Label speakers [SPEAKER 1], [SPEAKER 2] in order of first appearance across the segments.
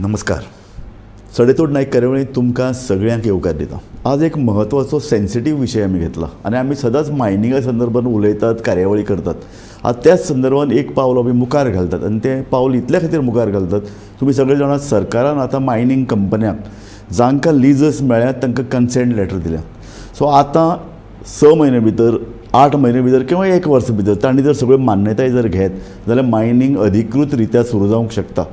[SPEAKER 1] नमस्कार. सडेतोड नायक कार्यावळींत तुमकां सगळ्यांक येवकार दिता. आज एक म्हत्वाचो सेन्सिटीव विशय आमी घेतला आनी आमी सदांच मायनिंगा संदर्भात उलयतात, कार्यावळी करतात. आज त्याच संदर्भात एक पावल आमी मुखार घालतात आनी तें पावल इतल्या खातीर मुखार घालतात, तुमी सगळे जाणां सरकारान आतां मायनींग कंपन्यांक जांकां लिजस मेळ्ळ्यात तांकां कन्सेंट लेटर दिल्यात. सो आतां 6 म्हयने भितर, 8 म्हयने भितर किंवा 1 वर्स भितर तांणी जर सगळ्यो मान्यताय जर घेत जाल्यार मायनींग अधिकृत रित्या सुरू जावंक शकता.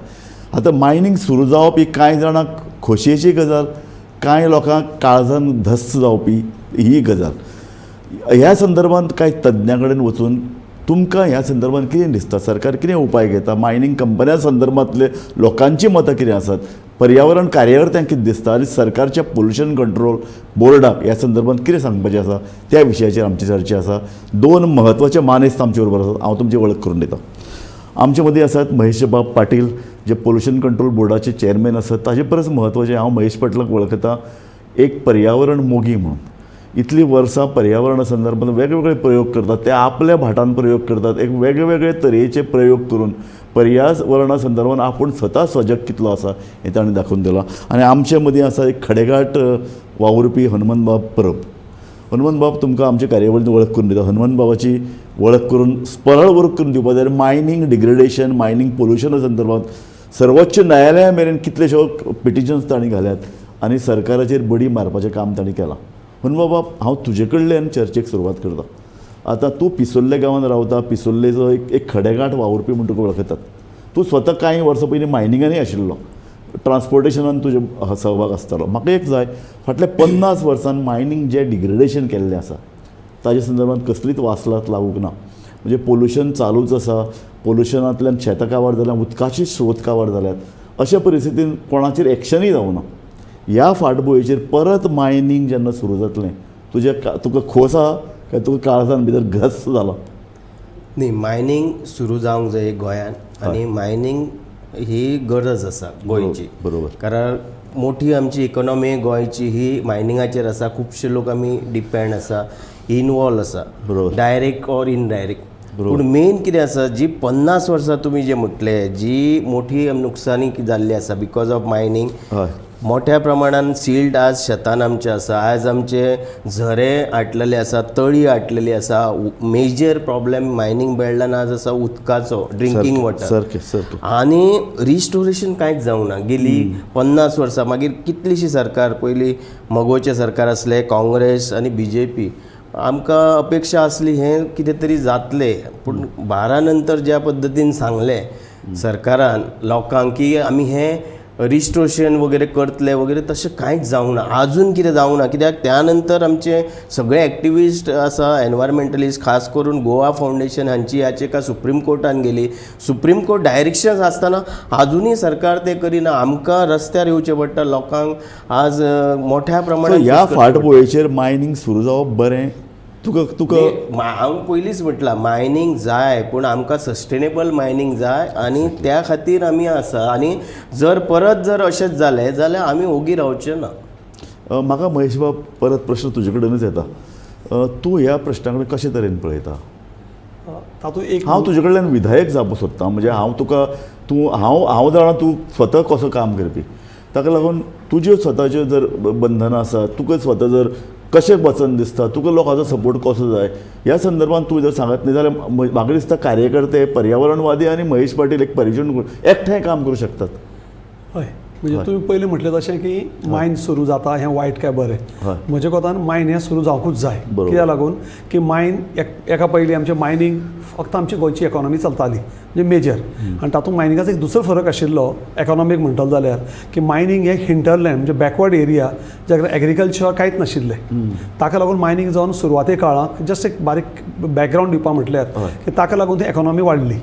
[SPEAKER 1] आतां मायनींग सुरू जावप ही कांय जाणांक खोशयेची गजाल, कांय लोकांक काळजान धस्स जावपी ही गजाल. ह्या संदर्भात कांय तज्ञां कडेन वचून तुमकां ह्या संदर्भात कितें दिसता, सरकार कितें उपाय घेता, मायनींग कंपन्यां संदर्भांतले लोकांची मतां कितें आसात, पर्यावरण कार्यकर्त्यांक कितें दिसता आनी सरकारच्या पोल्युशन कंट्रोल बोर्डाक ह्या संदर्भात कितें सांगपाचें आसा त्या विशयाचेर आमची चर्चा आसा. 2 म्हत्वाचे मानेस्त आमचे बरोबर आसात, हांव तुमची वळख करून दितां. आमचे मदीं आसात महेशबाब पाटील, जे पोल्युशन कंट्रोल बोर्डाचे चेअरमॅन आसात. ताजे परस म्हत्वाचें, हांव महेश पाटलाक वळखता एक पर्यावरण मोगी म्हणून. इतलीं वर्सां पर्यावरणा संदर्भात वेगवेगळे प्रयोग करतात, ते आपल्या भाटान प्रयोग करतात, एक वेगवेगळे तरेचे प्रयोग करून पर्यावरणा संदर्भात आपूण स्वता सजग कितलो आसा हें ताणें दाखोवन दिलां. आनी आमचे मदीं आसा एक खडेगांठ वावुरपी हनुमंतबाब परब. हनुमंतबाब तुमकां आमचे कार्यावळींत वळख करून दिता. हनुमंतबाबाची वळख करून सरळ वळख करून दिवपा जाय, मायनींग डिग्रेडेशन, मायनींग पोल्युशना संदर्भात सर्वोच्च न्यायालया मेरेन कितलेशो पिटिशन्स तांणी घाल्यात आनी सरकाराचेर बडी मारपाचें काम तांणी केलां. हनुमंतबाब, हांव तुजे कडल्यान चर्चेक सुरवात करता. आतां तूं पिसुर्ले गांवांत रावता, पिसुर्लेचो एक खडेगांठ वावुरपी म्हूण तुका वळखतात. तूं स्वता कांय वर्सां पयलीं मायनिंगानूय आशिल्लो, ट्रान्सपोर्टेशनान तुजे सहभाग आसतालो. म्हाका एक जाय, फाटल्या 50 वर्सान मायनींग जें डिग्रेडेशन केल्लें आसा ताजे संदर्भात कसलीच वासलात लागूंक ना. म्हणजे पोल्युशन चालूच आसा, पोल्युशनांतल्यान शेतां काबार जाल्यात, उदकाचे स्रोत काबार जाल्यात. अशा परिस्थितीन कोणाचेर एक्शनूय जावना. ह्या फाटभुंयेचेर परत मायनींग जेन्ना सुरू जातलें, तुज्या तुका खोस आहा काय तुका काळजान भितर घस जाला?
[SPEAKER 2] न्ही, मायनींग सुरू जावंक जाय गोंयांत आनी मायनींग ही गरज आसा गोंयची. कारण मोठी आमची इकॉनॉमी गोंयची ही मायनिंगाचेर आसा. खुबशे लोक आमी डिपेंड आसा, इनवॉल्व आसा, डायरेक्ट ऑर इनडायरेक्ट. पूण मेन कितें आसा, जी 50 वर्सां तुमी जे म्हटले, जी मोठी नुकसानी जाल्ली आसा because of mining, मोठ्या प्रमाणान सिल्ट आज शेतान आमचे आसा, आज आमचे झरे आटलेले आसा, तळी आटलेली आसा. मेजर प्रॉब्लेम मायनींग बेल्टान आज आसा उदकाचो, ड्रिंकींग वॉटर.
[SPEAKER 1] सारकें सारकें
[SPEAKER 2] आनी रिस्टोरेशन कांयच जावंक ना गेली 50 वर्सां. मागीर कितलीशी सरकार, पयलीं मगोचें सरकार आसलें, काँग्रेस आनी बीजेपी, आमकां अपेक्षा आसली हें कितें तरी जातलें. पूण 12 नंतर ज्या पद्दतीन सांगलें सरकारान लोकांक की आमी हें रिस्टोरेशन वगैरे करतले वगैरे, तशें कांयच जावंक ना, आजून कितें जावंक ना. कित्याक त्या नंतर आमचे सगळे एक्टिविस्ट आसा, एनवायरमेंटलिस्ट, खास करून गोवा फावंडेशन हांची याचिका सुप्रीम कोर्टान गेली. सुप्रीम कोर्ट डायरेक्शन्स आसतना आजुनूय सरकार तें करिना. आमकां रस्त्यार येवचें पडटा, लोकांक आज मोठ्या प्रमाणात
[SPEAKER 1] ह्या फाटभुंयेचेर मायनींग सुरू जावप बरें तुका तुका
[SPEAKER 2] हांव पयलींच म्हटलां, मायनींग जाय पूण आमकां सस्टेनेबल मायनींग जाय आनी त्या खातीर आमी आसा. आनी जर परत जर अशेंच जालें जाल्यार आमी ओगी रावचे ना.
[SPEAKER 1] म्हाका महेशबाब परत प्रश्न तुजे कडेनच येता. तूं ह्या प्रश्ना कडेन कशे तरेन पळयता?
[SPEAKER 3] तातूंत एक
[SPEAKER 1] हांव तुजे कडल्यान विधायक जावपाक सोदता. म्हणजे हांव तुका तूं हांव हांव जाणा तूं स्वता कसो काम करपी, ताका लागून तुज्यो स्वताच्यो जर बंधनां आसा, तुका स्वता जर कशें वचन दिसता, तुका लोकांचो सपोर्ट कसो जाय ह्या संदर्भात तूं जर सांगत न्ही जाल्यार म्हाका दिसता कार्यकर्ते, पर्यावरणवादी आनी महेश पाटील एक परिजन एकठांय काम करूं शकतात.
[SPEAKER 3] हय, म्हणजे तुमी पयलीं म्हटलें तशें की मायन सुरू जाता हें वायट काय बरें, म्हज्या कोतान मायन हें सुरू जावंकूच जाय. कित्याक लागून की मायन एका पयलीं आमचें मायनींग फक्त आमची गोंयची इकॉनॉमी चलताली, म्हणजे मेजर. आनी तातूंत मायनिंगाचो एक दुसरो फरक आशिल्लो इकॉनॉमीक म्हणटलो जाल्यार की मायनींग हें हिंटरलँड, म्हणजे बॅकवर्ड एरिया, ज्या एग्रीकल्चर कांयच नाशिल्लें, ताका लागून मायनींग जावन सुरवाते काळाक जस्ट एक बारीक बॅकग्रावंड दिवपा म्हटल्यार की ताका लागून ती इकॉनॉमी वाडली,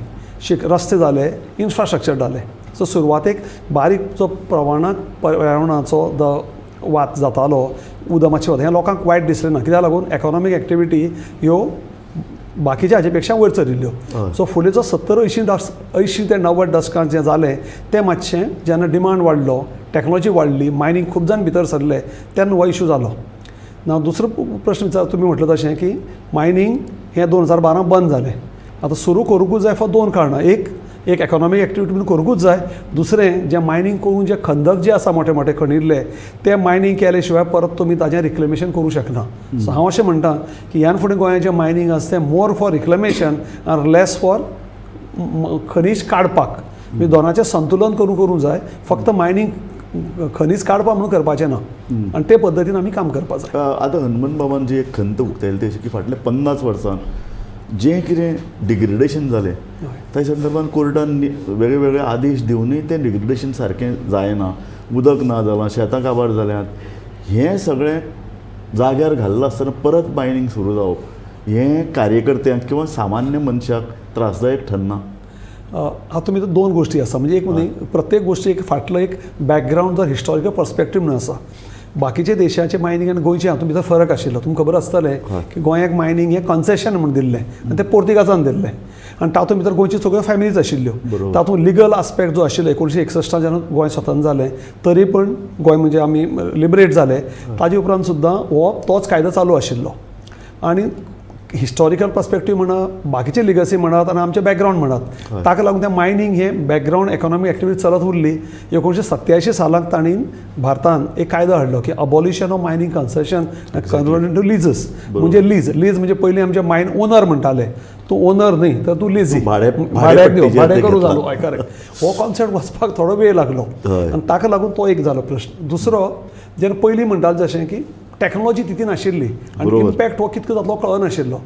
[SPEAKER 3] रस्ते जाले, इन्फ्रास्ट्रक्चर जालें. सो सुरवातेक बारीक जो प्रमाणांत पर्यावरणाचो the वाद जातालो, उदक मातशें वता, हें लोकांक वायट दिसलें ना. कित्याक लागून इकॉनॉमीक एक्टिविटी ह्यो बाकीच्या हाजे पेक्षा वयर चरिल्ल्यो. सो फुडें जो 70 80 ते 90 दशकांत जें जालें तें मातशें जेन्ना डिमांड वाडलो, टॅक्नोलॉजी वाडली, मायनींग खूब जाण भितर सरले, तेन्ना हो इशू जालो ना. दुसरो प्रश्न विचार तुमी म्हटलें तशें की मायनींग हें 2012 बंद जालें, आतां सुरू करूंकूच जाय फॉर दोन कारणां. एक, एक इकॉनॉमीक एक्टिविटी म्हणून करूंकूच जाय. दुसरें जें मायनींग करून जे खंदक जे आसा मोठे मोठे खणिल्ले ते मायनींग केले शिवाय परत तुमी ताजें रिक्लेमेशन करूं शकना. सो हांव अशें म्हणटा की ह्यान फुडें गोंयाचें मायनींग आसा तें मोर फॉर रिक्लेमेशन आनी लेस फॉर खनीज काडपाक. म्हणजे दोनाचें संतुलन करूं करूं जाय, फक्त मायनींग खनीज काडपाक म्हणून करपाचें ना आनी ते पद्दतीन आमी काम करपाक जाय.
[SPEAKER 1] आतां हनुमंत बाबान जी एक खंत उक्तायली ती अशी की फाटल्या 50 वर्सां जें कितें डिग्रेडेशन जालें त्या संदर्भान कोर्टान वेगळे वेगळे आदेश दिवनूय तें डिग्रेडेशन सारकें जायना, उदक ना जालां, शेतां काबार जाल्यांत, हें सगळें जाग्यार घाल्लां आसतना परत मायनींग सुरू जावप हें कार्यकर्त्यांक किंवा सामान्य मनशाक त्रासदायक ठरना.
[SPEAKER 3] हातूंत भितर दोन गोश्टी आसा. म्हणजे एक म्हणजे प्रत्येक गोश्टी एक फाटलो एक बॅकग्रावंड जर हिस्टॉरिकल पर्सपेक्टीव म्हणून आसा. बाकीचे देशाचे मायनींग आनी गोंयचे हातूंत भितर फरक आशिल्लो. तुमकां खबर आसतलें की गोंयाक मायनींग हें कन्सेशन म्हूण दिल्लें आनी तें पोर्तुगाजान दिल्लें आनी तातूंत भितर गोंयच्यो सगळ्यो फॅमिलीज आशिल्ल्यो. तातूंत लिगल आस्पेक्ट जो आशिल्लो 1961 जेन्ना गोंय स्वतंत्र जालें तरी पण गोंय म्हणजे आमी लिबरेट जाले ताजे उपरांत सुद्दां हो तोच कायदो चालू आशिल्लो. आनी हिस्टॉरिकल पर्सपेक्टीव म्हणा, बाकीचे लिगसी म्हणात आनी आमचें बॅकग्रावंड म्हणात, ताका लागून तें मायनींग हें बॅकग्रावंड इकॉनॉमीक एक्टिविटी चलत उरली. 1987 सालाक तांणी भारतान एक कायदो हाडलो की abolition of mining concession convert into leases. म्हणजे लीज, लीज म्हणजे पयलीं आमचे मायन ओनर म्हणटाले, तूं ओनर न्ही तर तूं लिजी, भाड्याक दिव, भाडें करूं जालो. हय करेक्ट. हो कॉन्सेप्ट वचपाक थोडो वेळ लागलो आनी ताका लागून तो एक जालो प्रश्न. दुसरो जेन्ना पयलीं म्हणटाले जशें की टॅक्नोलॉजी तितली नाशिल्ली आनी इम्पॅक्ट हो कितको जातलो कळनाशिल्लो.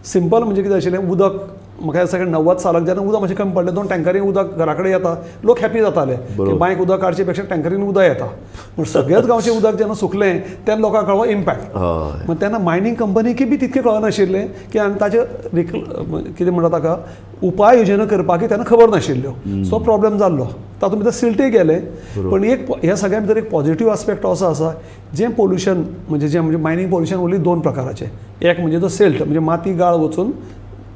[SPEAKER 3] सिंपल म्हणजे कितें आशिल्लें, उदक म्हाका दिसता 90 सालाक जेन्ना उदक मातशें कमी पडलें, 2 टँकरी उदक घरा कडेन येता, लोक हॅपी जाताले की बांयक उदक काडचे पेक्षा टँकरीन उदक येता. पूण सगळ्याच गांवचें उदक जेन्ना सुकलें तेन्ना लोकांक कळ्ळो इम्पॅक्ट. मग तेन्ना मायनींग कंपनीकय बी तितकें कळनाशिल्लें की आनी ताचे कितें म्हणटा ताका उपाय योजना करपाकय तेन्ना खबर नाशिल्ल्यो. सो प्रॉब्लेम जाल्लो तातूंत भितर सिल्टय गेलें. पण एक ह्या सगळ्या भितर एक पॉझिटीव आस्पेक्ट असो आसा, जें पोल्युशन म्हणजे जें म्हणजे मायनींग पोल्युशन उरली 2 प्रकाराचें. एक म्हणजे जो सिल्ट म्हणजे माती गाळ वचून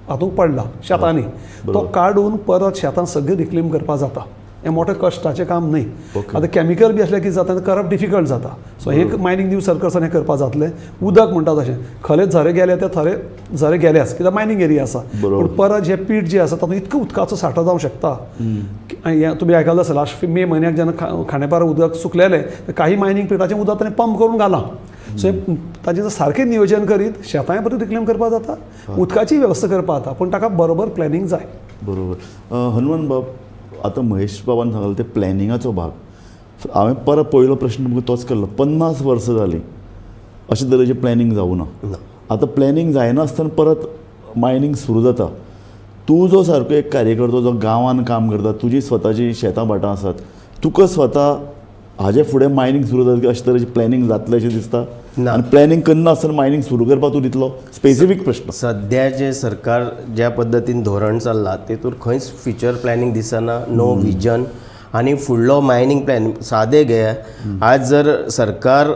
[SPEAKER 3] हातूंत पडला शेतांनी, तो काडून परत शेतां सगळें रिक्लेम करपाक जाता. हें मोठें कश्टाचें काम न्ही. आतां कॅमिकल बी आसल्यार कितें जाता, करप डिफिकल्ट जाता. सो हें मायनींग न्यू सर्कल्सान हें करपाक जातलें. उदक म्हणटा तशें खरें झरे गेले ते थरे झरे गेल्याच कित्याक मायनींग एरिया आसा. पूण परत जें पीठ जें आसा तातूंत इतको उदकाचो सांठो जावंक शकता. तुमी आयकलां आसतलें लास्ट मे म्हयन्याक जेन्ना खांडेपार उदक सुकलेलें तर काही मायनींग पिठाचें उदक ताणें पंप करून घालां. सो ताजें जर सारकें नियोजन करीत शेतांय बरें रिक्लेम करपाक जाता, उदकाची वेवस्था करपाक जाता, पूण ताका बरोबर प्लॅनिंग जाय.
[SPEAKER 1] बरोबर. हनुमान बाब, आतां महेश बाबान सांगलें ते प्लॅनिंगाचो भाग हांवें परत पयलो प्रश्न तुमकां तोच केल्लो. 50 वर्सां जालीं अशे तरेचें प्लॅनिंग जावूं ना. आतां प्लॅनिंग जायनासतना परत मायनींग सुरू जाता. तूं जो सारको एक कार्यकर्तो जो गांवान काम करता, तुजी स्वताची शेतां भाटां आसात, तुका स्वता हाजे फुडें मायनींग सुरू जाता की अशे तरेचें प्लॅनिंग जातलें अशें दिसता? आनी प्लॅनिंग करना आसतना मायनींग सुरू करपाक तूं दितलो? स्पेसिफीक प्रश्न.
[SPEAKER 2] सद्या जें सरकार ज्या पद्दतीन धोरण चल्लां तेतूर खंयच फ्युचर प्लॅनिंग दिसना, नो विजन. आनी फुडलो मायनींग प्लॅन सादें घे, आज जर सरकार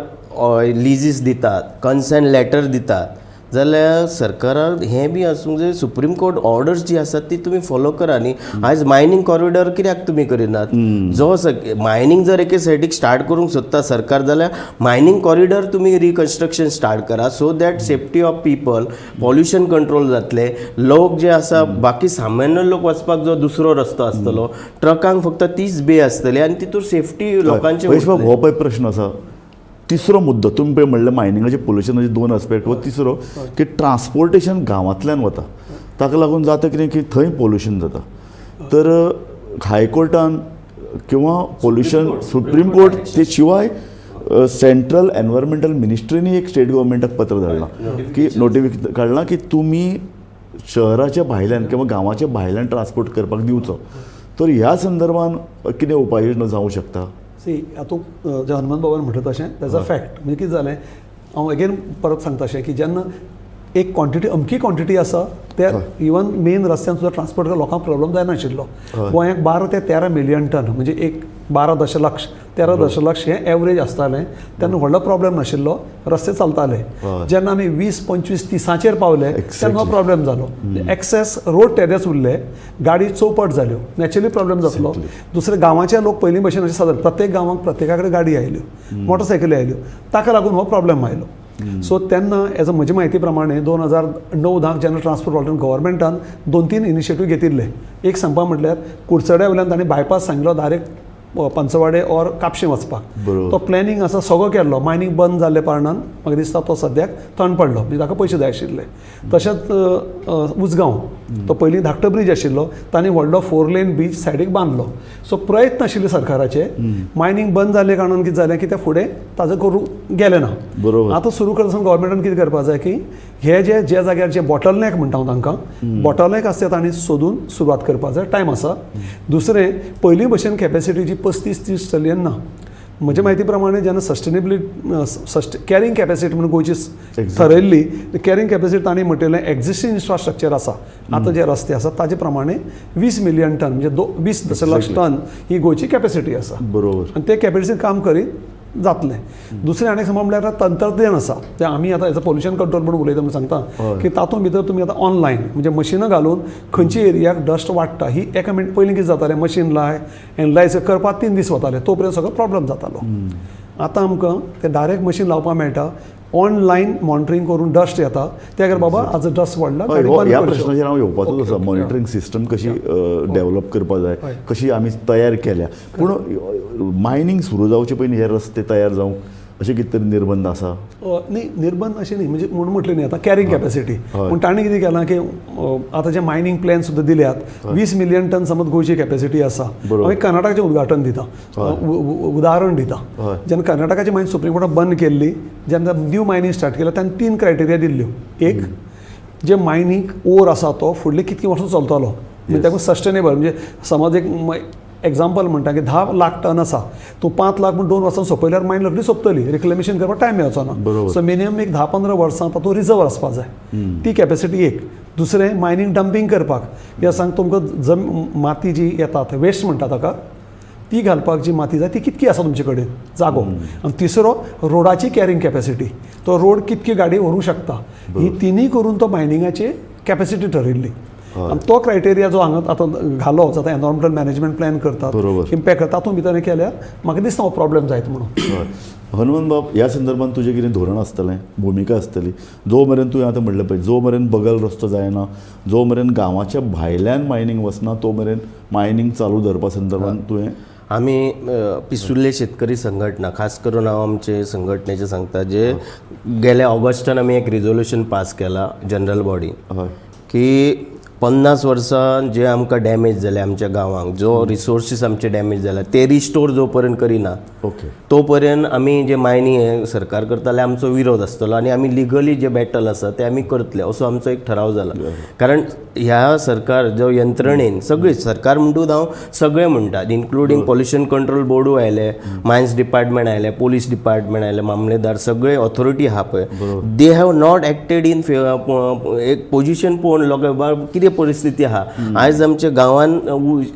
[SPEAKER 2] लिजीस दितात, कन्सेंट लेटर दितात जाल्यार सरकाराक हें बी आसूंक जाय, सुप्रीम कोर्ट ऑर्डर्स जी आसात ती तुमी फॉलो करा न्ही. आयज मायनींग कॉरिडॉर कित्याक तुमी करिनात? जो मायनींग जर एके सायडीक स्टार्ट करूंक सोदता सरकार जाल्यार मायनींग कॉरिडॉर तुमी रिकन्स्ट्रक्शन स्टार्ट करा, so that safety of people, pollution control जातलें. लोक जे आसा बाकी सामान्य लोक वचपाक जो दुसरो रस्तो आसतलो, ट्रकांक फक्त तीच बे आसतली आनी तितूर सेफ्टी लोकांची.
[SPEAKER 1] हो पळय प्रश्न आसा. तिसरो मुद्दो तुमी पळय म्हणलें मायनिंगाचे पोल्युशनाचे 2 आस्पेक्ट. हो तिसरो की ट्रान्सपोर्टेशन गांवांतल्यान वता, ताका लागून जाता कितें की थंय पोल्युशन जाता. तर हायकोर्टान किंवा पोल्युशन सुप्रीम कोर्ट ते शिवाय सेंट्रल एनवायरमेंटल मिनिस्ट्रीनी एक स्टेट गव्हर्मेंटाक पत्र धाडलां की नोटिफिकेशन काडलां की तुमी शहराच्या भायल्यान किंवा गांवाच्या भायल्यान ट्रान्सपोर्ट करपाक दिवचो. तर ह्या संदर्भान कितें उपाय योजना जावं शकता?
[SPEAKER 3] सी हातूंत जें हनुमंत बाबान म्हटलें तशें तेजो फॅक्ट म्हणजे कितें जालें, हांव अगेन परत सांगता अशें की जेन्ना एक क्वॉन्टिटी अमकी क्वॉन्टिटी आसा ते इवन मेन रस्त्यान सुद्दां ट्रान्सपोर्ट लोकांक प्रॉब्लम जायनाशिल्लो. गोंयाक 12 ते 13 मिलियन टन म्हणजे एक 12 दशलक्ष 13 दशलक्ष हें एवरेज आसतालें तेन्ना व्हडलो प्रॉब्लम नाशिल्लो, रस्ते चलताले. जेन्ना आमी 20, 25, 30 पावले तेन्ना हो प्रॉब्लम जालो. एक्सेस रोड तेदेच उरले, गाडी चौपट जाल्यो, नॅचरली प्रॉब्लम जातलो. दुसरे गांवाचे लोक पयलीं भशेन अशें सादारण प्रत्येक गांवांक प्रत्येका कडेन गाडी आयल्यो, मोटरसायकली आयल्यो, ताका लागून हो प्रॉब्लम आयलो. सो तेन्ना एज अ म्हजे म्हायती प्रमाणे 2009-10 जेन्ना ट्रान्सपोर्ट वॉल्टन गव्हर्मेंटान 2-3 इनिशिएटीव घेतिल्ले. एक सांगपा म्हटल्यार कुडचड्या वयल्यान तांणी बायपास सांगिल्लो डायरेक्ट पंचवाडे ऑर कापशें वचपाक. तो प्लॅनिंग आसा सगळो केल्लो. मायनींग बंद जाल्ल्या कारणान म्हाका दिसता तो सद्याक थंड पडलो, म्हणजे ताका पयशे जाय आशिल्ले. तशेंच उजगांव तो पयलीं धाकटो ब्रीज आशिल्लो, तांणी व्हडलो 4 लेन ब्रीज सायडीक बांदलो. सो प्रयत्न आशिल्ले सरकाराचे. मायनींग बंद जाल्ले कारणान कितें जालें की ते फुडें ताजो करूं गेलें ना. आतां सुरू करतना गव्हर्मेंटान कितें करपाक जाय की हे जे ज्या जाग्यार जे बॉटलनॅक म्हणटा हांव तांकां, बॉटलनॅक आसता तांणी सोदून सुरवात करपाक जाय, टायम आसा. दुसरें, पयलीं भशेन कॅपेसिटी जी 35-30 ट्रिलियन ना. म्हजे म्हायती प्रमाणे जेन्ना सस्टेनेबिलिटी कॅरिंग कॅपेसिटी म्हणून गोंयची थरयल्ली, कॅरिंग कॅपेसिटी तांणी म्हटलें एक्झिस्टींग इन्फ्रास्ट्रक्चर आसा, आतां जे रस्ते आसा ताजे प्रमाणे 20 मिलियन टन, म्हणजे 20 दशलक्ष टन ही गोंयची कॅपेसिटी आसा. आनी ते कॅपेसिटी काम करीत जातलें. दुसरें आनी एक सांगपा म्हळ्यार तंत्रज्ञान आसा तें आमी आतां एज अ पोल्युशन कंट्रोल म्हणून उलयता म्हणून सांगता की तातूंत भितर तुमी आतां ऑनलायन म्हणजे मशिनां घालून खंयच्या एरियाक डस्ट वाडटा ही एका मिनट पयलीं कितें जातालें, मशीन लाय एनलायज करपाक 3 दीस वताले, तो पर्यंत सगळो प्रॉब्लम जातालो. आतां आमकां तें डायरेक्ट मशीन लावपाक मेळटा, ऑनलायन मॉनिटरींग करून डस्ट येता त्या बाबा आज डस्ट वाडला.
[SPEAKER 1] ह्या प्रश्नाचेर हांव येवपाचोच आसा. मॉनिटरींग सिस्टम कशी डेव्हलप करपाक जाय, कशी आमी तयार केल्या. पूण मायनींग सुरू जावचे पयलीं हे रस्ते तयार जावंक अशें कितें तरी निर्बंध आसा?
[SPEAKER 3] न्ही, निर्बंध अशें न्ही, म्हणजे म्हणून म्हटलें न्ही आतां कॅरिंग कॅपेसिटी. पूण ताणें कितें केलां की आतां जे मायनींग प्लॅन सुद्दां दिल्यात, 20 मिलियन टन समज गोंयची कॅपेसिटी आसा. हांव एक कर्नाटकाचें उद्घाटन दिता, उदाहरण दिता. जेन्ना कर्नाटकाची मायन सुप्रीम कोर्टान बंद केल्ली, जेन्ना न्यू मायनींग स्टार्ट केलें तेन्ना 3 क्रायटेरिया दिल्ल्यो. एक, जे मायनींग ओर आसा तो फुडलीं कितलीं वर्सां चलतलो, म्हणजे ताका सस्टेनेबल, म्हणजे समज एक एग्जाम्पल म्हणटा की 10 लाख टन आसा, तूं 5 लाख म्हूण 2 वर्सां सोंपयल्यार मायन रोखडी सोंपतली, रिक्लेमेशन करपाक टायम मेळचो ना. सो मिनिमम एक 10-15 वर्सां तातूंत रिजर्व आसपाक जाय, ती कॅपेसिटी एक. दुसरें, मायनींग डंपींग करपाक, कित्याक सांग तुमकां माती जी येतात वेस्ट म्हणटा ताका, ती घालपाक जी माती जाय ती कितकी आसा तुमचे कडेन जागो. आनी तिसरो, रोडाची कॅरिंग कॅपेसिटी, तो रोड कितकी गाडी व्हरूंक शकता. ही तिनूय करून तो मायनिंगाची कॅपेसिटी ठरयल्ली. आनी तो क्रायटेरिया जो हांगा आतां घालो, आतां एनवायरमेंटल मॅनेजमेंट प्लॅन करतात, इम्पॅक्ट करता, तातूंत भितर केल्यार म्हाका दिसता हो प्रॉब्लेम जायत म्हणून.
[SPEAKER 1] हनुमंत बाब, ह्या संदर्भात तुजें कितें धोरण आसतलें, भुमिका आसतली? जो मेरेन तुवें आतां म्हणलें पळय, जो मेरेन बगल रस्तो जायना, जो मेरेन गांवाच्या भायल्यान मायनींग वचना, तो मेरेन मायनींग चालू धरपा संदर्भात तुवें
[SPEAKER 2] आमी पिसुर्ले शेतकरी संघटना, खास करून हांव आमचे संघटनेचें सांगता, जे गेल्या ऑगस्टान आमी एक रिजोल्युशन पास केला जनरल बॉडी की 50 वर्सां जे आमकां डॅमेज जाले आमच्या गांवांक, जो रिसोर्सीस आमचे डॅमेज जाले ते रिस्टोर जो पर्यंत करिना तो पर्यंत आमी जे मायनींग हे सरकार करताले आमचो विरोध आसतलो आनी आमी लिगली जे बॅटल आसा ते आमी करतले, असो आमचो एक ठराव जाला. कारण ह्या सरकार जो यंत्रणेन सगळी सरकार म्हणटूच हांव सगळे म्हणटात, इन्क्लुडींग पोल्युशन कंट्रोल बोर्डूय आयले, मायन्स डिपार्टमेंट आयले, पोलीस डिपार्टमेंट आयले, मामलेदार, सगळे ऑथॉरिटी आहा पळय, they have not acted in एक पोजिशन पळोवन लोकांक कितें परिस्थिती आहा. आयज आमच्या गांवान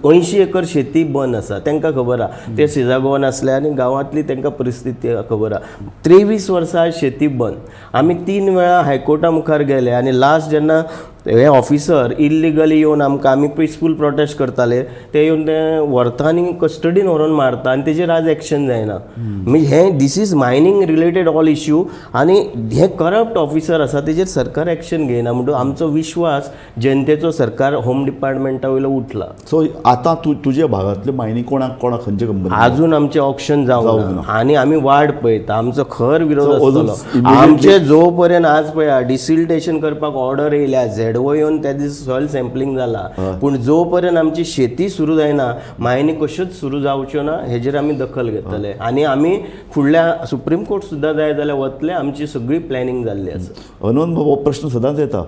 [SPEAKER 2] 80 एकर शेती बंद आसा, तांकां खबर आहा, ते सिजा गोवन आसले आनी गांवांतली तांकां परिस्थिती खबर आहा. 23 वर्सां शेती बंद. आमी 3 वेळा हायकोर्टा मुखार गेले आनी लास्ट जेन्ना हे ऑफिसर इल्लिगली येवन आमकां, आमी पिसफूल प्रोटेस्ट करताले, ते येवन ते व्हरता आनी कस्टडीन व्हरोन मारता आनी तेजेर आज एक्शन जायना. म्हणजे हें this is mining related all issue आनी हे करप्ट ऑफिसर आसा तेजेर सरकार एक्शन घेयना. म्हणटूच आमचो विश्वास जनतेचो सरकार होम डिपार्टमेंटा वयलो उठला.
[SPEAKER 1] सो आतां तुज्या भागांतले मायनींग कोणाक कोणाक खंयचे कंपनी
[SPEAKER 2] अजून आमचें ऑक्शन जावंक ना आनी आमी वाट पळयता, आमचो खर विरोध आसतलो. आमचे जो पर्यंत आज पळया डिसिल्टेशन करपाक ऑर्डर येयल्या, झेडवो येवन त्या दीस सॉयल सॅम्पलिंग जाला, पूण जो पर्यंत आमची शेती सुरू जायना, मायनी कश्योच सुरू जावच्यो ना, हेजेर आमी दखल घेतले आनी आमी फुडल्या सुप्रीम कोर्ट सुद्दां जाय जाल्यार वतले. आमची सगळी प्लॅनिंग जाल्ली आसा.
[SPEAKER 1] हनुमंत बाब, हो प्रश्न सदांच येता,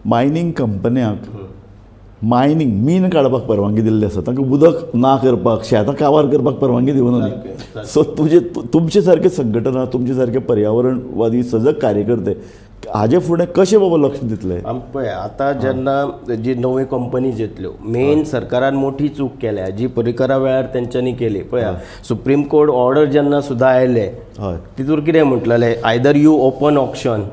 [SPEAKER 1] मायनींग कंपन्यांक मायनींग मीन काडपाक परवानगी दिल्ली आसा, तांकां उदक ना करपाक, शेतां काबार करपाक परवानगी दिवना न्ही. सो तुमचे सारके संघटना, तुमचे सारके पर्यावरणवादी सजग कार्यकर्ते हाजे फुडें कशें बाबा लक्ष दितले?
[SPEAKER 2] पळय आतां जेन्ना जी नव्यो कंपनीज येतल्यो, मेन सरकारान मोठी चूक केल्या जी परिकरा वेळार तेंच्यांनी केली. पळया सुप्रीम कोर्ट ऑर्डर जेन्ना सुद्दां आयले तितूर कितें म्हटलेलें, either you open auction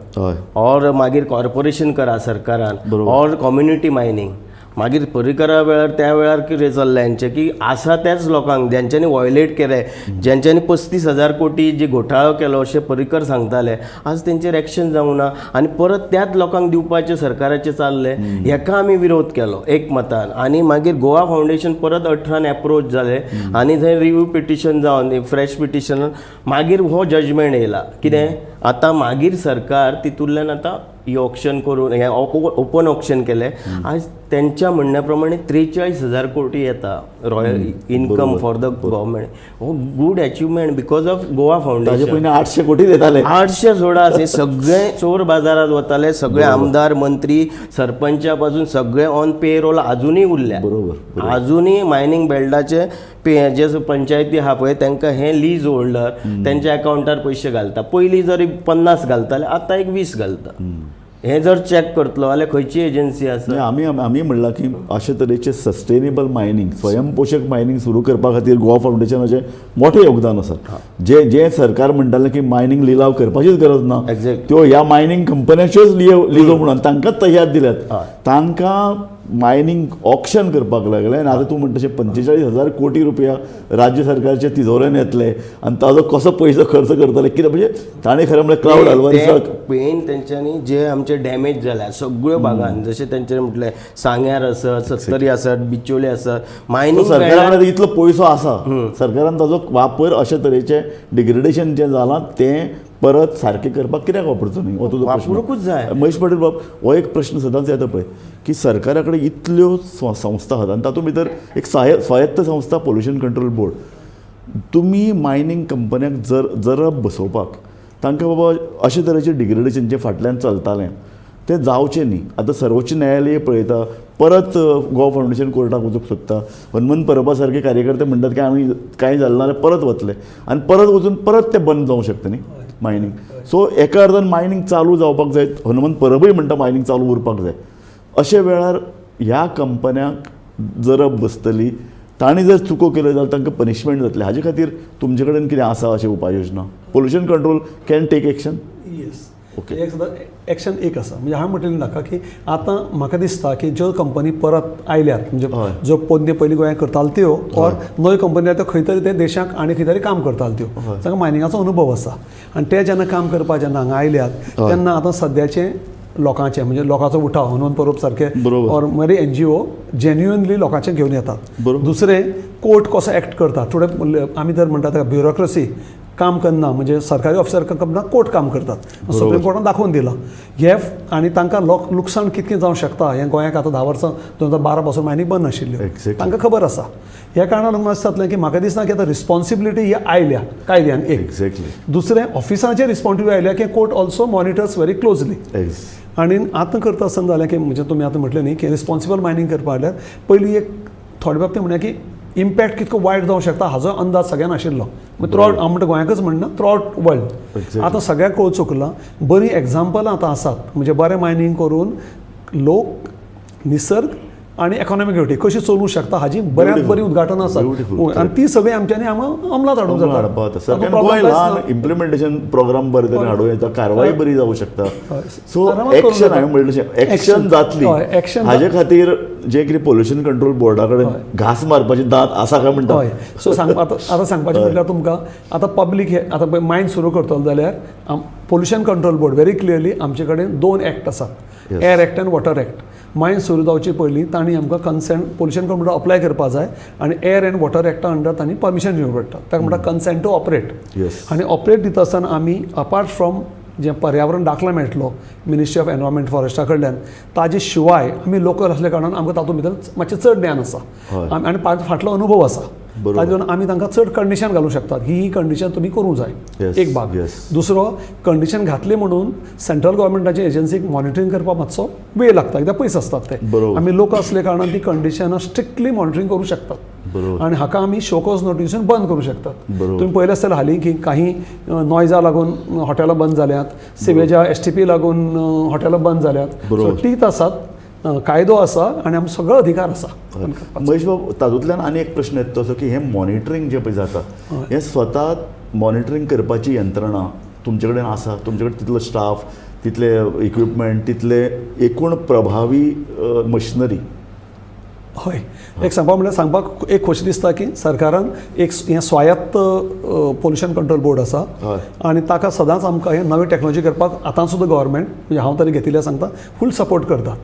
[SPEAKER 2] or मागीर कॉर्पोरेशन करा सरकारान ऑर कम्युनिटी मायनींग. मागीर पर्रीकरा वेळार त्या वेळार कितें चल्लें हेंचें की आसा त्याच लोकांक ज्यांच्यांनी वॉयलेट केलें, ज्यांच्यांनी 35,000 कोटी जे घोटाळो केलो अशें पर्रीकर सांगताले, आज तेंचेर एक्शन जावंक ना आनी परत त्याच लोकांक दिवपाचें सरकाराचें चल्लें. हेका आमी विरोध केलो एकमतान आनी मागीर गोवा फावंडेशन परत 18 एप्रोच जालें आनी थंय रिव्यू पिटिशन जावन फ्रेश पिटिशन मागीर हो जजमेंट येयला. कितें आतां मागीर सरकार तितूंतल्यान आतां ऑक्शन करून हें ओपन ऑक्शन केलें. आज तेंच्या म्हणण्या प्रमाणे 43,000 कोटी येता royal income for the government. हो good achievement because of Goa
[SPEAKER 1] ताजे
[SPEAKER 2] फावंडेशन.
[SPEAKER 1] पयलीं 800 कोटी दिताले.
[SPEAKER 2] 800 सोडा, हे सगळे चोर बाजारात वताले, सगळे आमदार मंत्री सरपंचा पासून सगळे ऑन पे रोल अजुनूय उरल्या.
[SPEAKER 1] बरोबर
[SPEAKER 2] अजुनूय मायनींग बेल्टाचे पे जे पंचायती आहा पळय तांकां हे लीज होल्डर तेंच्या अकावंटार पयशे घालता. पयलीं जरी 50 घालताले, आतां एक 20 घालता. हे जर चॅक करतलो जाल्यार खंयची एजन्सी आसा?
[SPEAKER 1] आमी आमी म्हणलां की अशे तरेचे सस्टेनेबल मायनींग, स्वयंपोशक मायनींग सुरू करपा खातीर गोवा फावंडेशनाचें मोठें योगदान आसा. जे जे सरकार म्हणटालें की मायनींग लिलाव करपाचीच गरज ना, त्यो ह्या मायनींग कंपन्याच्योच लिजो म्हणून तांकांच तयार दिल्यात, तांकां मायनींग ऑक्शन करपाक लागलें. आनी आतां तूं म्हणटा तशें 45,000 कोटी रुपया राज्य सरकारच्या तिजोरेन येतले आनी ताजो कसो पयसो खर्च करतले कितें, म्हणजे ताणें खरें म्हणल्यार क्लावड अल्वारिसाक
[SPEAKER 2] पेन तेंच्यांनी जे आमचे डॅमेज जाल्या सगळ्यो भागान, जशें तेंच्यांनी म्हटलें सांग्यार आसत, सत्तरी आसत, बिचोले आसत, मायनींग
[SPEAKER 1] सरकारा कडेन इतलो पयसो आसा, सरकारान ताजो वापर अशे तरेचे डिग्रेडेशन जें जालां तें परत सारकें करपाक कित्याक वापरचो न्ही, हो तुजो प्रश्न.
[SPEAKER 2] वापरूंकूच जाय.
[SPEAKER 1] महेश पाटील बाब, हो एक प्रश्न सदांच येता पळय की सरकारा कडेन इतल्यो संस्था आसात आनी तातूंत भितर एक स्वायत्त संस्था पोल्युशन कंट्रोल बोर्ड, तुमी मायनींग कंपन्यांक जरब बसोवपाक तांकां बाबा अशे तरेचे डिग्रेडेशन जे फाटल्यान चलतालें तें जावचें न्ही. आतां सर्वोच्च न्यायालय पळयता, परत गोवा फावंडेशन कोर्टाक वचूंक सोदता, हनुमंत परबा सारके कार्यकर्ते म्हणटात की आमी कांय जालें ना जाल्यार परत वतले आनी परत वचून परत तें बंद जावंक शकता न्ही मायनींग. सो एका अर्थान मायनींग चालू जावपाक जाय, हनुमंत परबूय म्हणटा मायनींग चालू उरपाक जाय. अशे वेळार ह्या कंपन्यांक जरब बसतली, तांणी जर चुको केल्यो जाल्यार तांकां पनिशमेंट जातली. हाजे खातीर तुमचे कडेन कितें आसा अशें उपाय योजना? Pollution control can take action?
[SPEAKER 3] Yes.
[SPEAKER 1] Okay.
[SPEAKER 3] एक सुद्दां एक्शन एक आसा, म्हणजे हांवें म्हटलें नाका की आतां म्हाका दिसता की ज्यो कंपनी परत आयल्यात, म्हणजे ज्यो पोन्ने पयलीं गोंयांत करताल्यो त्यो ऑर नव्यो कंपनी आयल्या त्यो खंय तरी ते देशाक आनी खंय तरी काम करताल्यो त्यो, तांकां मायनिंगाचो अनुभव आसा आनी ते जेन्ना काम करपाक जेन्ना हांगा आयल्यात तेन्ना आतां सद्याचे लोकांचे म्हणजे लोकांचो उठाव हनुमंत परब सारके ऑर मागीर एनजीओ जेन्युअनली लोकांचे घेवन येतात. दुसरें कोर्ट कसो एक्ट करता, थोडे आमी जर म्हणटा ताका ब्युरोक्रसी काम करना, म्हणजे सरकारी ऑफिसर काम करना, कोर्ट काम करतात, सुप्रीम कोर्टान दाखोवन दिलां हे. आनी तांकां लोक लुकसाण कितकें जावंक शकता हें गोंयाक आतां 10 वर्सां 2012 पासून मायनींग बंद आशिल्ल्यो तांकां खबर आसा. ह्या कारणान लागून अशें जातलें की म्हाका दिसना की आतां रिस्पॉन्सिबिलिटी ही आयल्या कायद्यान एक. दुसरें ऑफिसाचेर रिस्पॉन्सिबिलिटी आयल्या की court also monitors very closely. आनी आतां करता आसतना जालें की म्हणजे तुमी आतां म्हटलें न्ही की रिस्पॉन्सिबल मायनींग करपा जाल्यार पयलीं एक थोडे बाबतींत म्हणया की इम्पॅक्ट कितको वायट जावंक शकता हाजो अंदाज सगळ्यांक आशिल्लो. थ्रू आवट, हांव म्हणटा गोंयांकच म्हणना, थ्रू आवट वर्ल्ड आतां सगळ्याक कळूंक चुकलां. बरीं एग्जाम्पलां आतां आसात, म्हणजे बरें मायनींग करून लोक निसर्ग आनी इकॉनॉमीक एक्टिविटी कशी चलूंक शकता हाजी बऱ्यांत बरी उद्घाटन आसात आनी ती सगळीं आमच्यांनी अंमलात हाडूंक
[SPEAKER 1] जाता. गोंय ल्हान, इम्प्लिमेंटेशन प्रोग्राम बरे तरेन हाडूं येता, कारवाय बरी जावंक शकता. सो एक्शन, हांवें म्हणलें तशें एक्शन जातली. हाजे खातीर जे कितें पोल्युशन कंट्रोल बोर्डा कडेन घांस मारपाचे दांत आसा काय म्हणटा.
[SPEAKER 3] हय. सो आतां सांगपाचें म्हटल्यार तुमकां आतां पब्लीक हे आतां मायन सुरू करतलो जाल्यार pollution control board very clearly आमचे कडेन 2 एक्ट आसात, एअर एक्ट आनी वॉटर एक्ट. मायन सुरू जावचे पयलीं तांणी आमकां कन्सेंट पोल्युशन कंट्रोल अप्लाय करपा जाय आनी एअर अँड वॉटर एक्टा अंडर तांणी परमिशन घेवंक पडटा, ताका म्हणटा कन्सेंट टू ऑपरेट. आनी ऑपरेट दिता आसतना आमी अपार्ट फ्रॉम जें पर्यावरण दाखलो मेळटलो मिनिस्ट्री ऑफ एनवायरमेंट फॉरेस्टा कडल्यान, ताजे शिवाय आमी लोकल आसल्या कारणान आमकां तातूंत भितर मातशें चड ज्ञान आसा आनी फाटलो अनुभव आसा, ताका लागून आमी तांकां चड कंडिशन घालूंक शकतात. ही कंडिशन तुमी करूंक जाय एक भाग. दुसरो कंडिशन घातली म्हणून सेंट्रल गव्हर्मेंटाचे एजन्सीक मॉनिटरींग करपाक मातसो वेळ लागता, कित्याक पयस आसतात ते. आमी लोक आसल्या कारणान ती कंडिशनां स्ट्रिक्टली मॉनिटरींग करूंक शकतात आनी हाका आमी शोकॉज नोटिसून बंद करूंक शकतात. तुमी पळयलें आसतलें हालीं की काही नॉयजा लागून हॉटेलां बंद जाल्यात, सिवेजा एसटीपी लागून हॉटेलां बंद जाल्यात. सो तीच आसात, कायदो आसा आनी आमचो सगळो अधिकार आसा.
[SPEAKER 1] महेश बाब, तातूंतल्यान आनी एक प्रश्न येता तसो की हें मॉनिटरींग जें पळय जाता हें स्वता मॉनिटरींग करपाची यंत्रणा तुमचे कडेन आसा? तुमचे कडेन तितलो स्टाफ, तितले इक्विपमेंट, तितले एकूण प्रभावी मशिनरी
[SPEAKER 3] हय, एक सांगपाक म्हणल्यार सांगपाक एक खोशी दिसता की सरकारान एक हें स्वायत्त पोल्युशन कंट्रोल बोर्ड आसा आनी ताका सदांच आमकां हें नवी टॅक्नोलॉजी करपाक आतां सुद्दां गव्हर्मेंट, म्हणजे हांव तरी घेतिल्लें सांगता, फूल सपोर्ट करता.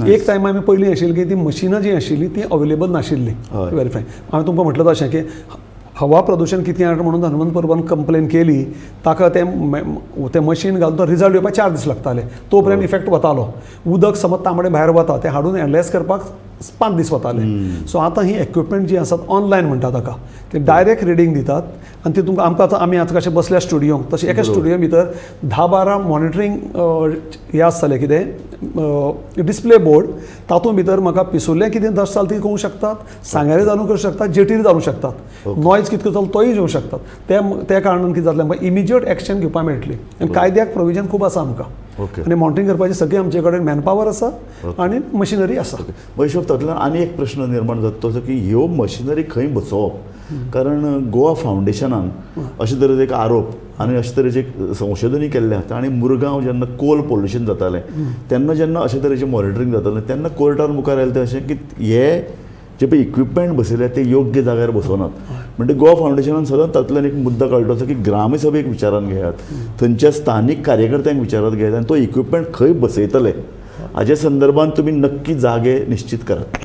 [SPEAKER 3] एक टायम आमी पयलीं आशिल्ली की ती मशिनां जीं आशिल्लीं तीं अवेलेबल नाशिल्लीं. वेरीफाय हांवें तुमकां म्हटलें तशें की हवा प्रदुशण कितें आहा म्हणून हनुमंत परबान कंप्लेन केली, ताका तें तें मशीन घालून तो रिजल्ट येवपाक 4 दीस लागताले, तो पर्यंत इफेक्ट वतालो. उदक समज तांबडें भायर वता तें हाडून एनलायज करपाक 5 दीस वताले. सो आतां ही इक्विपमेंट जी आसात ऑनलायन म्हणटा ताका, ते डायरेक्ट रिडींग दितात आनी ती तुमकां आमकां आतां आमी आतां कशें बसल्या स्टुडियोंक तशें एका स्टुडियो भितर 10-12 मॉनिटरींग हें आसतलें कितें डिस्प्ले बोर्ड, तातूंत भितर म्हाका पिसुल्लें कितें दस जाल ती करूंक शकतात, सांग्यार जाणून करूंक शकतात, जेटीर जाणूंक शकतात, नॉयज कितको चल तोय येवंक शकतात. त्या कारणान कितें जातलें आमकां इमिजिएट एक्शन घेवपाक मेळटली आनी कायद्याक प्रोविजन खूब आसा आमकां आनी मॉनिटरींग करपाची सगळी आमचे कडेन मॅनपावर आसा आनी मशिनरी आसा.
[SPEAKER 1] वैशव, तातूंतल्यान आनी एक प्रश्न निर्माण जाता तो की ह्यो मशिनरी खंय बसोवप, कारण गोवा फावंडेशनान अशे तरेचो एक आरोप आनी अशे तरेचें एक संशोधनूय केल्लें आसता. आनी मुरगांव जेन्ना कोल पोल्युशन जातालें तेन्ना जेन्ना अशे तरेचें मॉनिटरींग जातालें तेन्ना कोर्टान मुखार आयलें तें अशें की हे जे पळय इक्विपमेंट बसयले ते योग्य जाग्यार बसोनात. म्हणजे गोवा फावंडेशनान सदांच तातूंतल्यान एक मुद्दो काडलो असो की ग्रामसभेक विचारान घेयात, थंयच्या स्थानीक कार्यकर्त्यांक विचारात घेयात आनी तो इक्विपमेंट खंय बसयतले हाजे संदर्भात तुमी नक्की जागे निश्चित करात.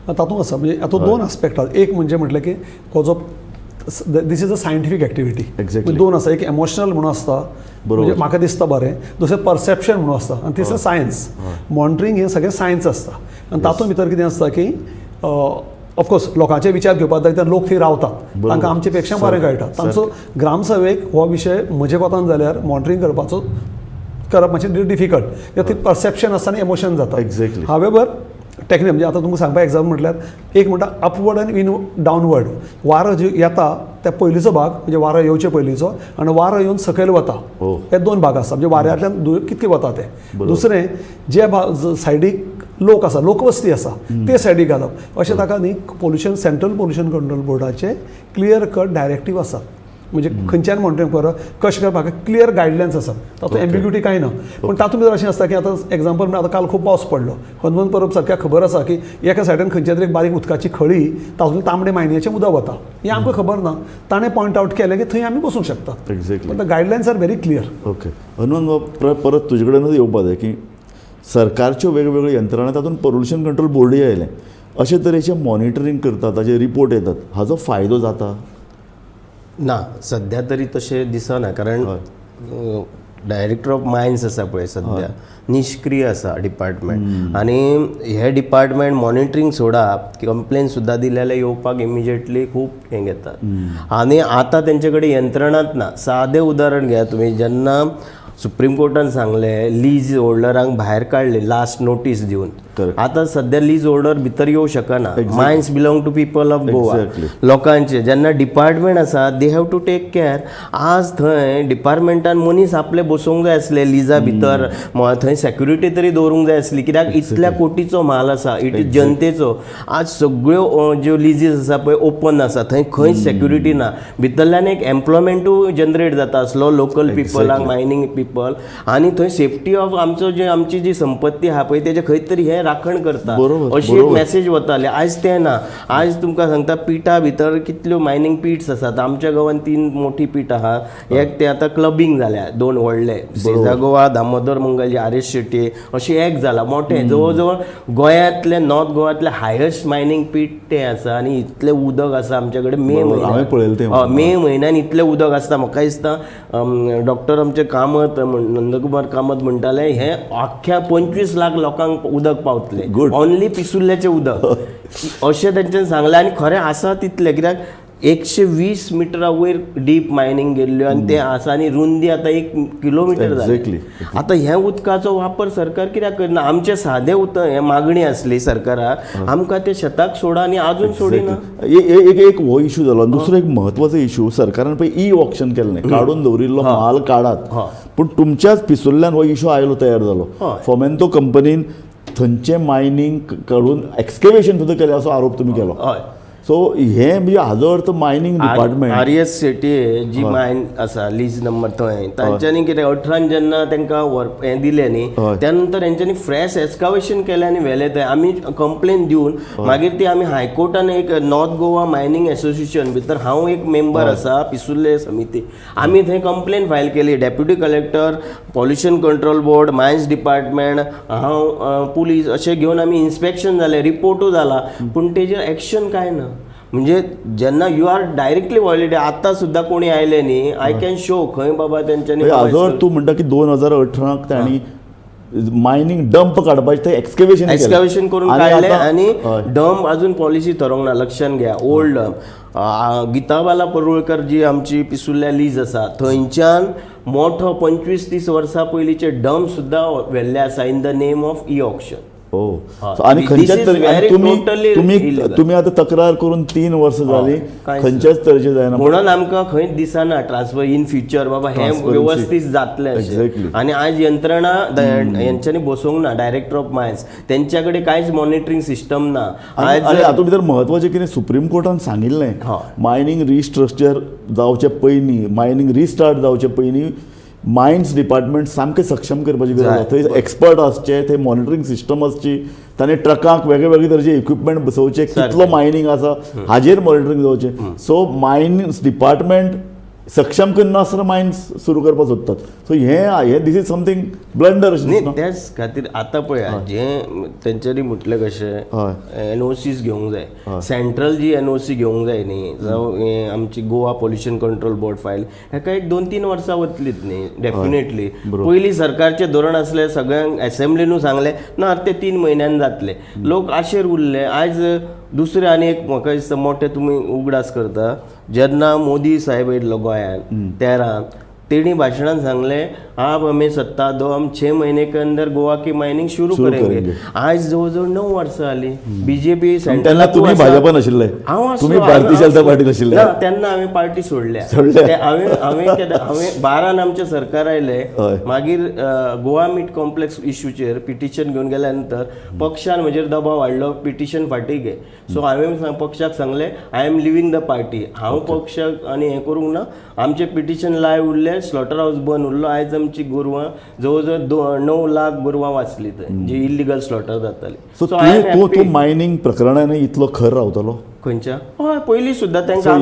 [SPEAKER 3] तातूंत आसा म्हणजे आतां 2 आस्पेक्ट आसा. एक म्हणजे म्हटलें की हो जो this is a scientific activity. दोन आसा, एक एमोशनल म्हणून आसता, म्हणजे म्हाका दिसता बरें, दुसरें परसेप्शन म्हणून आसता आनी तिसरें सायन्स. मॉनिटरींग हें सगळें सायन्स आसता आनी तातूंत भितर कितें आसता की ऑफकोर्स लोकांचे विचार घेवपाक जाय, लोक थंय रावतात, तांकां आमचे पेक्षा बरें कळटा. तांचो ग्रामसभेक हो विशय म्हजे कोतान जाल्यार मॉनिटरींग करपाचो करप मातशें डिफिकल्ट, कित्याक ती परसेप्शन आसता आनी एमोशन जाता. हावेवर टेक्निक म्हणजे आतां तुमकां सांगपाक एग्जाम्पल म्हटल्यार एक म्हणटा अपवर्ड आनी इन डावनवर्ड वारो जो येता त्या पयलींचो भाग म्हणजे वारो येवचे पयलींचो आनी वारो येवन सकयल वता, हे 2 भाग आसता. म्हणजे वाऱ्यांतल्यान कितके वता ते. दुसरें जे सायडीक लोक आसा, लोकवस्ती आसा ते सायडीक घालप, अशें ताका न्ही पोल्युशन सेंट्रल पोल्युशन कंट्रोल बोर्डाचे क्लियर कट डायरेक्टीव आसात. म्हणजे खंयच्यान मॉनिटरींग करप कशें करप म्हाका क्लियर गायडलायन्स आसात, तातूंत एम्बिग्युटी कांय ना. पूण तातूंत भितर अशें आसता की आतां एग्जाम्पल म्हणल्यार आतां काल खूब पावस पडलो, हनुमंत परब सारक्या खबर आसा की एका सायडीन खंयच्या तरी एक बारीक उदकाची खळी तातूंत तांबडे मायन्याचें उदक वता, हें आमकां खबर ना, ताणें पॉयंट आवट केलें की थंय आमी बसूंक शकता. But the guidelines are very clear.
[SPEAKER 1] Okay Hanumant बाब, परत तुजे कडेनच येवपा जाय की सरकारच्यो वेगवेगळ्यो यंत्रणा तातूंत पोल्युशन कंट्रोल बोर्डूय आयलें, अशे तरेचें मॉनिटरींग करतात, ताजे रिपोर्ट येतात, हाजो फायदो जाता
[SPEAKER 2] ना सध्या तरी तशें दिसना, कारण डायरेक्टर ऑफ मायन्स आसा पळय सध्या निश्क्रीय आसा डिपार्टमेंट आनी हे डिपार्टमेंट मॉनिटरींग सोडा कंप्लेन सुद्दां दिले जाल्यार येवपाक इमिजिएटली खूब हें घेतात आनी आतां तेंचे कडेन यंत्रणाच ना. सादें उदाहरण घेया तुमी, जेन्ना सुप्रीम कोर्टान सांगलें लीज होल्डरांक भायर काडले लास्ट नोटीस दिवन, आतां सध्या लीज होल्डर भितर येवंक शकना. Mines belong to people of Goa, लोकांचे जेन्ना डिपार्टमेंट आसा they have to take care. आज थंय डिपार्टमेंटान मनीस आपले बसोवंक जाय आसले लिजा भितर, थंय सेक्युरिटी तरी दवरूंक जाय आसली, कित्याक इतल्या कोटीचो म्हाल आसा, it is जनतेचो. आज सगळ्यो ज्यो लिजीस आसा पळय ओपन आसा, थंय खंयच सेक्युरिटी ना. भितरल्यान एक एम्प्लॉयमेंटूय जनरेट जाता आसलो लोकल पिपलांक, मायनींग पिपल, आनी थंय सेफ्टी ऑफ आमचो जे आमची जी संपत्ती आहा पळय तेजे खंय तरी हे राखण करता अशी एक मॅसेज वताली. आयज तें ना. आयज तुमकां सांगता पिठा भितर कितल्यो मायनींग पीट्स आसात. आमच्या गांवांत 3 मोठी पीठ आहा, एक ते आतां क्लबींग जाल्या 2 व्हडले, सेजा गोवा, दामोदर मंगल, आर एस शेट्टी अशें एक जाला मोठें. जवळ जवळ गोंयांतले नॉर्थ गोवांतले हायस्ट मायनींग पीट तें आसा आनी इतलें उदक आसा आमचे कडेन. मे म्हयन्यान, मे म्हयन्यान इतलें उदक आसता. म्हाका दिसता डॉक्टर आमचे कामत, नंदकुमार कामत म्हणटाले हे आख्ख्या 25 लाख लोकांक उदक पावतलें, ऑनली पिसुल्ल्याचें उदक अशें तेंच्यांनी सांगलें. आनी खरें आसा तितलें, कित्याक 120 मिटरा वयर डीप मायनींग गेल्ल्यो आनी तें आसा आनी रुंदी आतां 1 किलोमिटर जाली. आतां ह्या उदकाचो वापर सरकार कित्याक करना? आमचें सादें उदक हें मागणी आसली सरकाराक, आमकां तें शेताक सोडा आनी आजून सोडिना.
[SPEAKER 1] एक हो इशू जालो. दुसरो एक म्हत्वाचो इशू, सरकारान पळय ई ऑक्शन केल्लें, काडून दवरिल्लो माल काडात, पूण तुमच्याच पिसुल्ल्यान हो इशू आयलो, तयार जालो. फोमेंतो कंपनीन थंयचें मायनींग काडून एक्सकेवेशन सुद्दां केलें असो आरोप तुमी केलो. सो हे म्हणजे हाजो अर्थ मायनींग डिपार्टमेंट
[SPEAKER 2] आर.एस. शेट्ये जी मायन आसा लीज नंबर थंय तांच्यांनी कितें 18 जेन्ना तांकां हें दिलें न्ही त्या नंतर हेंच्यांनी फ्रेश एक्सकावेशन केलें आनी व्हेलें थंय. आमी कंप्लेन दिवन मागीर ती आमी हायकोर्टान एक नॉर्थ गोवा मायनींग एसोसिएशन भितर हांव एक मेंबर आसा पिसुर्ले समिती, आमी थंय कंप्लेन फायल केली. Deputy collector, pollution control board, mines department, हांव, पुलीस अशें घेवन आमी इन्स्पेक्शन जालें, रिपोर्टूय जाला, पूण तेजेर एक्शन कांय ना. म्हणजे जेन्ना you are directly violated, आतां सुद्दां कोणी आयले न्ही, I can show खंय बाबा तेंच्यांनी.
[SPEAKER 1] हाजो अर्थ तूं म्हणटा की 2018 तांणी मायनींग डंप काडपाचें थंय एक्सकेवेशन
[SPEAKER 2] एक्सकावेशन करून काडलें आनी डंप अजून पॉलिसी थरोवंक ना. लक्षान घ्या, ओल्ड डंप गीताबाला परुळकर जी आमची पिसुर्ल्या लीज आसा थंयच्यान मोठो 25-30 वर्सां पयलींचे डंप सुद्दां व्हेल्ले आसा in the name of e auction.
[SPEAKER 1] आनी खंयच्याच तरेन तुमी आतां तक्रार करून 3 वर्सां जाली, खंयच्याच तरेचें जायना
[SPEAKER 2] म्हणून आमकां खंयच दिसना ट्रान्सफर इन फ्युचर बाबा हें वेवस्थीत जातलें. आनी आयज यंत्रणा हेंच्यांनी बसोवंक ना, डायरेक्टर ऑफ मायन्स तेंच्या कडेन कांयच मॉनिटरींग सिस्टम ना.
[SPEAKER 1] आनी हातूंत भितर म्हत्वाचें कितें, सुप्रीम कोर्टान सांगिल्लें मायनींग रिस्ट्रक्चर जावचे पयलीं, मायनींग रिस्टार्ट जावचे पयलीं मायन्स डिपार्टमेंट सामकें सक्षम करपाची गरज आसा. थंय एक्सपर्ट आसचे, थंय मॉनिटरींग सिस्टम आसची, तांणी ट्रकांक वेगळे वेगळे तरेचे इक्विपमेंट बसोवचे, कितलो मायनींग आसा हाजेर मॉनिटरींग जावचें. सो मायन्स डिपार्टमेंट सक्षम करनासतना मायन्स सुरू करपाक सोदतात. सो हें this is something blunder.
[SPEAKER 2] न्ही, त्याच खातीर आतां पळया जें तेंच्यांनी म्हटलें कशें एनओसीस घेवंक जाय, सेंट्रल जी एनओसी घेवंक जाय न्ही, जावं आमची Goa pollution control board file हेका एक 2-3 वर्सां वतलीत न्ही डेफिनेटली. पयलीं सरकारचें धोरण आसलें, सगळ्यांक एसेंब्लीनू सांगलें ना ते 3 म्हयन्यान जातले, लोक आशेर उरले. आयज दुसरें आनी एक म्हाका दिसता मोठें तुमी उगडास करता, जेन्ना मोदी साहेब येयल्लो गोंयांत 13, तेणी भाशणान सांगलें आप हमें सत्ता दो, हम 6 महीने के अंदर गोवा की मायनिंग शुरू करेंगे. आयज जवळ जवळ 9 वर्सां जाली बीजेपी.
[SPEAKER 1] तेन्ना तुमी भाजपान आशिल्ले, तुमी भारतीय जनता पार्टीन आशिल्ले
[SPEAKER 2] तेन्ना हांवें पार्टी सोडल्या. हांवें 12 आमचें सरकार आयलें, मागीर गोवा मीट कॉम्प्लेक्स इश्यूचेर पिटिशन घेवन गेल्या नंतर पक्षान म्हजेर दबाव हाडलो, पिटिशन फाटीं घे. सो हांवें पक्षाक सांगलें I am living the party, हांव पक्षाक आनी हें करूंक ना. आमचें पिटिशन लायव उरलें, स्लॉटर हावस बंद उरलो. आयज आमची गोरवां जवळ जवळ 9 लाख गोरवां वाचली थंय जी इल्लिगल स्लॉटर जाताली.
[SPEAKER 1] सो तूं मायनींग प्रकरणान इतलो खर रावतलो
[SPEAKER 2] खंयच्या? हय, पयलीं सुद्दां तांकां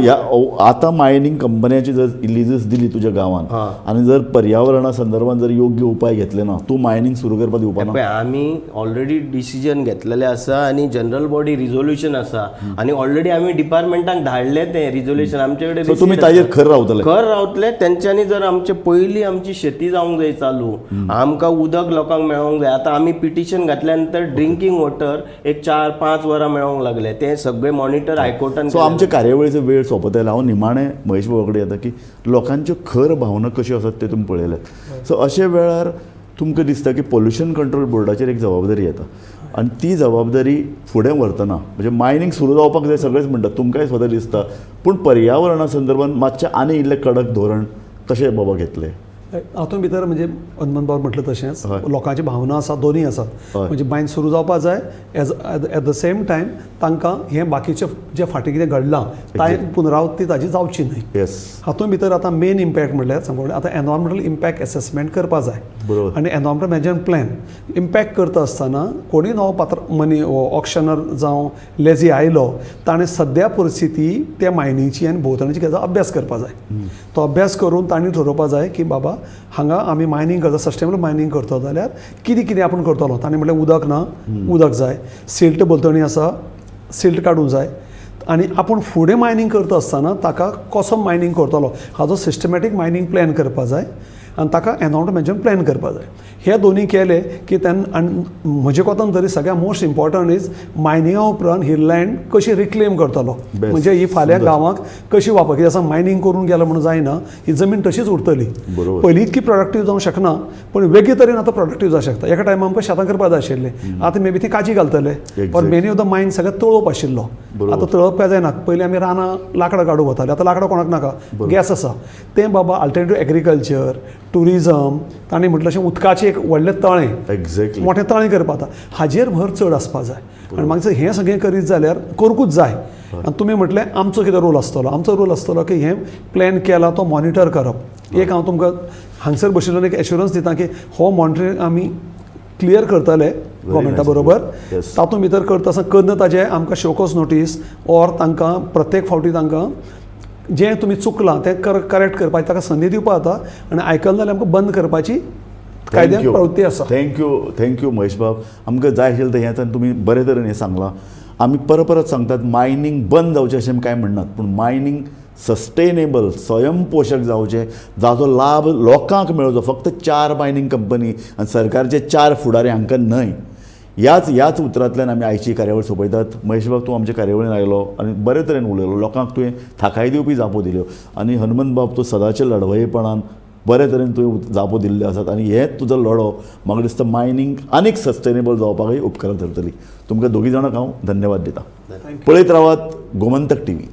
[SPEAKER 1] आतां मायनींग कंपन्याची जर लिजस दिली तुज्या गांवांत आनी जर पर्यावरणा संदर्भात जर योग्य उपाय घेतले ना, तूं मायनींग सुरू करपाक दिवपा ना?
[SPEAKER 2] आमी ऑलरेडी डिसिजन घेतलेलें आसा आनी जनरल बॉडी रिजोल्युशन आसा आनी ऑलरेडी आमी डिपार्टमेंटाक धाडलें तें रिजोल्युशन आमचे कडेन.
[SPEAKER 1] तुमी ताजेर खर रावतले?
[SPEAKER 2] खर रावतले. तेंच्यांनी जर आमचे पयलीं आमची शेती जावंक जाय चालू, आमकां उदक लोकांक मेळोंक जाय. आतां आमी पिटिशन घातल्या नंतर ड्रिंकींग वॉटर एक 4-5 वरां मेळोंक लागलें, तें सगळें मॉनिटर हायकोर्टान.
[SPEAKER 1] सो आमचे कार्यावळीचो वेळ सोंपत आयला. हांव निमाणें महेश बाबा कडेन येता की लोकांच्यो खर भावना कश्यो आसात ते तुमी पळयल्यात. सो अशे वेळार तुमकां दिसता की पोल्युशन कंट्रोल बोर्डाचेर एक जबाबदारी येता आनी ती जबाबदारी फुडें व्हरतना म्हणजे मायनींग सुरू जावपाक जाय सगळेच म्हणटात, तुमकांय स्वता दिसता, पूण पर्यावरणा संदर्भात मातशें आनी इल्लें कडक धोरण कशें बाबा घेतलें?
[SPEAKER 3] हातूंत भितर म्हणजे हनुमंत बाब म्हटलें तशेंच लोकांची भावना आसा, दोनूय आसात. म्हणजे मायन सुरू जावपाक जाय, as at the same time तांकां हें बाकीचें जें फाटीं कितें घडलां तांय पुनरावृत्ती ताजी जावची न्हय. हातूंत भितर आतां मेन इम्पॅक्ट म्हणल्यार सांगू, आतां एनवायरमेंटल इम्पॅक्ट एसेसमेंट करपाक जाय आनी एनवायरमेंटल मॅनेजमेंट प्लॅन इम्पॅक्ट करता आसतना कोणूय नवो पात्र मनी ऑक्शनर जावं लेजी आयलो ताणें सद्या परिस्थिती त्या मायनीची आनी भोंवतणची ताजो अभ्यास करपाक जाय. तो अभ्यास करून तांणी थारोवपाक जाय की बाबा हांगा आमी मायनींग करता, सस्टेनेबल मायनींग करता जाल्यार कितें कितें आपूण करतलो. ताणें म्हटलें उदक ना, उदक जाय, सिल्ट भोंवतणी आसा, सिल्ट काडूंक जाय, आनी आपूण फुडें मायनींग करता आसतना ताका कसो मायनींग करतलो हाजो सिस्टमॅटीक मायनींग प्लॅन करपाक जाय आनी ताका एनवायरमेंट मॅनेजमेंट प्लॅन करपाक जाय. हे दोनूय केले की तेन्ना आनी म्हजे कोतान तरी सगळ्यांत मोस्ट इम्पॉर्टंट is मायनिंगा उपरांत ही लँड कशी रिक्लेम करतलो, म्हणजे ही फाल्यां गांवाक कशी वापर, कित्याक आसा मायनींग करून गेलो म्हणून जायना, ही जमीन तशीच उरतली. पयलीं इतकी प्रोडक्टीव जावंक शकना पण वेगळे तरेन आतां प्रोडक्टीव जावंक शकता. एका टायमार आमकां शेतां करपाक जाय आशिल्लीं, आतां मे बी ती काजी घालतले, पण मेनी ऑफ the मायन सगळें तळप आशिल्लो, आतां तळप काय जायना. पयलीं आमी रानां लांकडां काडूंक वताले, आतां लांकडां कोणाक नाका, गॅस आसा. तें बाबा अल्टरनेटीव एग्रीकल्चर, टुरिजम, ताणें म्हटलें अशें उदकाचें एक व्हडलें तळें, मोठें तळें करपाक आतां हाजेर भर चड आसपाक जाय. आनी मागीर हें सगळें करीत जाल्यार करूंकूच जाय. आनी तुमी म्हटलें आमचो कितें रोल आसतलो, आमचो रोल आसतलो की हें प्लॅन केला तो मॉनिटर करप. एक हांव तुमकां हांगसर बशिल्ल्यान एक एश्युरन्स दिता की हो मॉनिटरींग आमी क्लियर करतले गव्हर्मेंटा बरोबर. तातूंत भितर करता आसतना करना ताजें आमकां शोकॉज नोटीस ऑर तांकां प्रत्येक फावटी तांकां जें तुमी चुकलां तें करेक्ट करपाची ताका संदी दिवपा जाता आनी आयकलें जाल्यार आमकां बंद करपाची कायद्यान प्रवृत्ती आसा.
[SPEAKER 1] Thank you, thank you महेशबाब. आमकां जाय आशिल्लें तें हेंच आनी तुमी बरे तरेन हें सांगलां. आमी परत परत सांगतात मायनींग बंद जावचें अशें आमी कांय म्हणनात, पूण मायनींग सस्टेनेबल स्वयंपोशक जावचें, जाचो लाभ लोकांक मेळचो, फक्त 4 मायनींग कंपनी आनी सरकारचे 4 फुडारी हांकां न्हय. ह्याच ह्याच उतरांतल्यान आमी आयची कार्यावळ सोंपयतात. महेशबाब, तूं आमच्या कार्यावळीन आयलो आनी बरे तरेन उलयलो, लोकांक तुवें थाकाय दिवपी जापो दिल्यो आनी हनुमंत बाब तूं सदांचे लढवयेपणान बरे तरेन तुवें जापो दिल्ल्यो आसात आनी हें तुजो लढो म्हाका दिसता मायनींग आनीक सस्टेनेबल जावपाकूय उपकाराक धरतली. तुमकां दोगी जाणांक हांव धन्यवाद दितां. पळयत रावात गोमंतक टीव्ही.